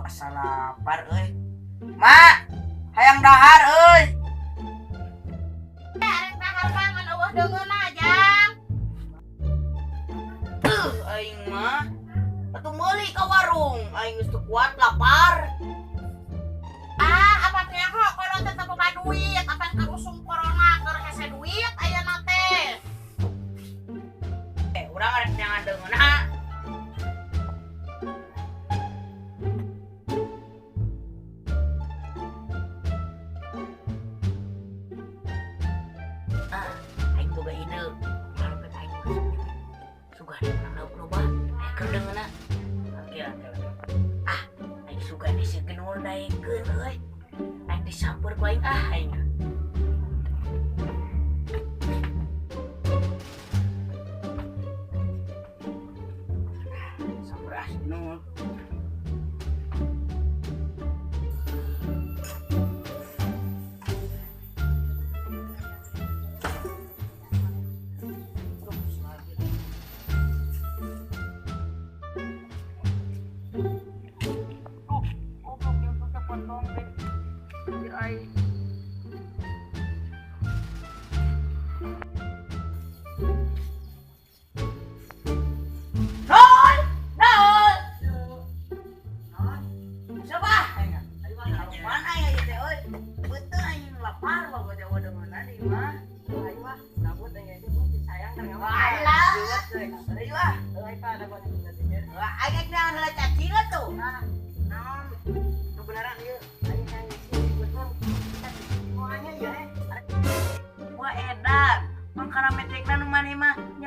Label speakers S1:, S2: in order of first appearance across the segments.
S1: Asa lapar euy. Ma, hayang dahar euy.
S2: Arek dahar mah ngan eueuh deungeunna, Jang.
S1: Aing mah atuh meuli ka warung, aing geus teu kuat lapar.
S2: Ah, apa teh kok kalau teh teu boga duit, apa keur usum corona keur hese duit ayeuna teh.
S1: Urang arek neangan deungeunna. Ah, aing boga ide. Kalau teh aing sugan menang lauk loba, aya keur deungeunna. Oke, oke. Ah, aing sugan si Genul daekeun euy. Aing disamper ku aing ah aing. Samper ah si Genul.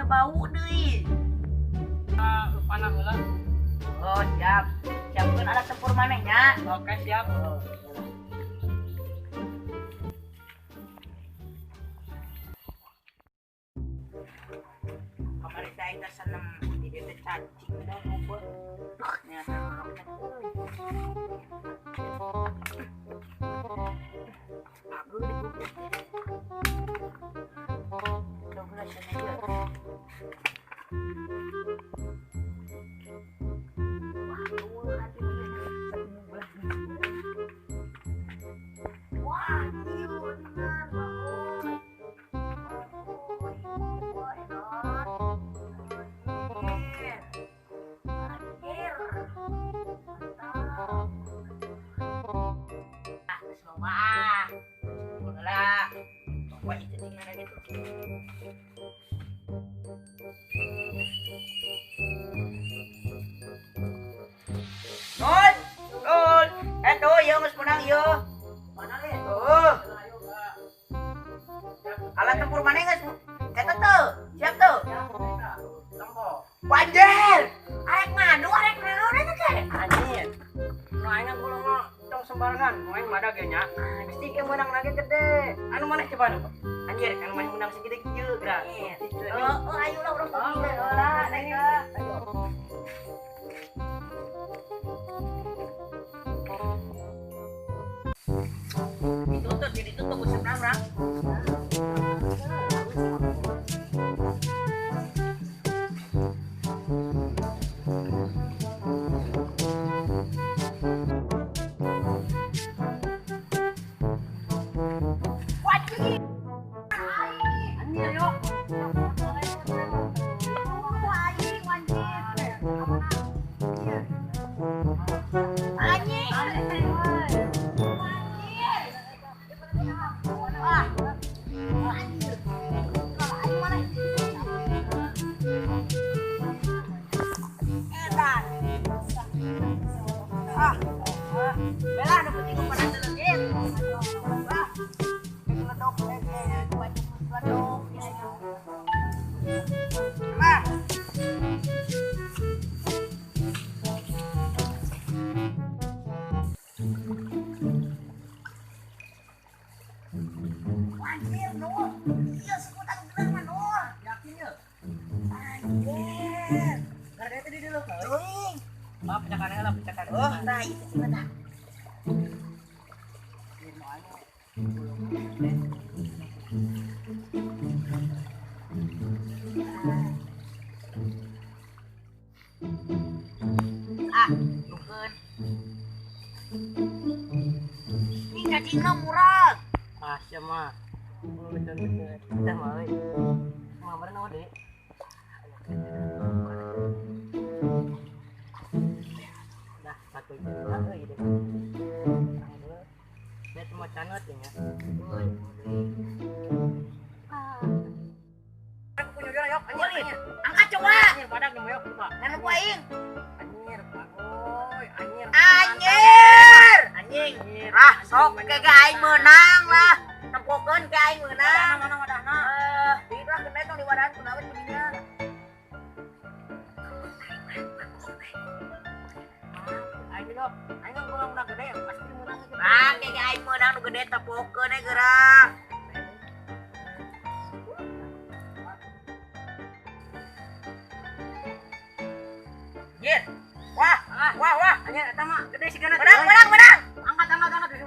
S1: Bau deui.
S3: Panah heula.
S1: Oh, siap. Siapkeun alat tempur maneh nya.
S3: Oke, siap.
S1: Kamari teh aing teh seneng di dieu teh cacing dah loba. Duh, nya ageung di gubuk. Nol, nol, eto yo geus menang yo. Oh. Alat tempur maneh geus eta teu? Siap teu? Wanjer. Arek ngadu, arek naon eta teh?
S3: Anjir. Nu aing gulung tong sembarangan, nu aing madag ge nya. Pasti ke menang lagi gede. Anu maneh coba nu. Anjir, anu maneh menang segede kieu geura.
S1: Oh, ayo lah urang kopi lah, naik. Ayo. Ditutup, ditutup usupna urang. Anjir, Nur. Iya, seputar gelang mah, Nur. Yakin ya? Anjir.
S3: Karena itu di dulu.
S1: Teuing.
S3: Maaf, pecahkan heula, pecahkan.
S1: Oh, nah itu sih mah. Ah, nukeun. Cacingna murag.
S3: Ah, sia mah. Betul. Kita mah euy. Mah meureun naon deui? Dah, 1 juta euy deh. Dia cuma canot ya. Euy. Aku punya jalan yok, anjir.
S1: Angkat coba.
S3: Anjir, badak nih yok, coba.
S1: Nanu ku aing.
S3: Anjir, bagoy, anjir.
S1: Anjir. Anjing. Ah, sok ke aing meunang lah. Tempokeun ke aing meunang.
S3: Mana wadahna?
S1: Duit lah kena tong diwadahan kunaon kudinya.
S3: Aing dok, aing kan udah gede, pasti meunang.
S1: Ah, ke aing meunang nu gede tempokeun we geura. Anjir. Wah, wah, wah.
S3: Anjir, eta mah gede sigana.
S1: Menang, menang, menang.
S3: Angkat, angkat, angkat.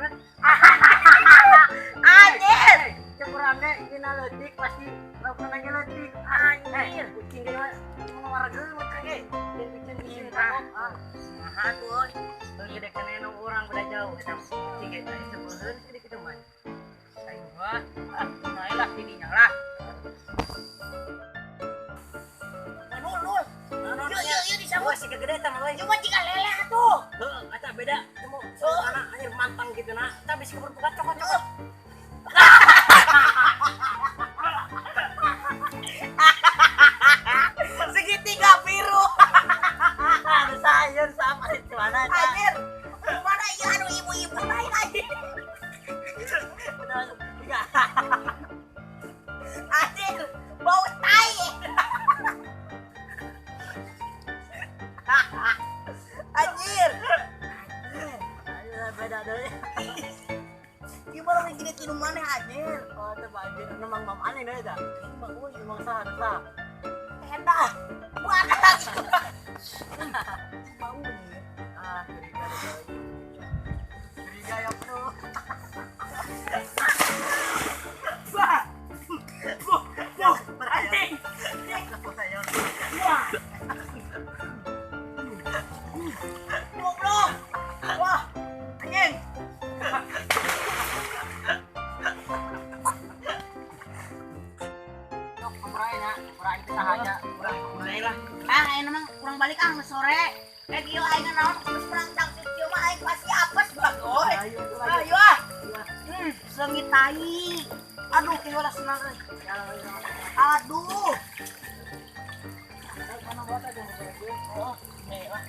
S1: Anjir.
S3: Cekurang deh, dina leutik pasti laukna ge leutik.
S1: Anjir.
S3: Kucing ge mah warga mah ge. Kucing ge ah.
S1: Maha tuh.
S3: Gede keneh nu urang beda jauh eta kucing ge teh sebeuleun gede kitu mah.
S1: Aing mah, ah, nae lah didinya lah. Nul, nul. Yuk, yuk, disambut.
S3: Wah, si gede eta mah euy.
S1: Cuma jika leleh atuh.
S3: Heeh, eta beda. Temu sana anjir mantang gitu nah. Eta bisi keburu cokot cokot.
S1: Segitiga biru.
S3: Aduh sayur sama gimana
S1: anjir. Gimana iya anu ibu-ibu lain anjir. Anjir, bau tai. Anjir.
S3: Anjir beda deui.
S1: Gimana nih gede tinu maneh anjir?
S3: Oh, teh anjir anu mang mam aneh deui tah. Mang euy mang saha saha.
S1: Eta. Buat. Bau nih.
S3: Ah, curiga deui. Curiga ya, bro.
S1: Wah. Wah, wah, anjing. Wah. Goblok. Wah, anjing.
S3: Yok, kumurahnya, kumurah itu sahaja, kurang kumurah lah.
S1: Ah, aing mah kurang balik ah sore. Kieu aing naon geus menang dangdut kieu mah aing pasti apes bagoy. Ayo ah. Seungit tai. Aduh, kieu lah senang euy. Aduh.
S3: Mana buat aja. Oh, nih lah.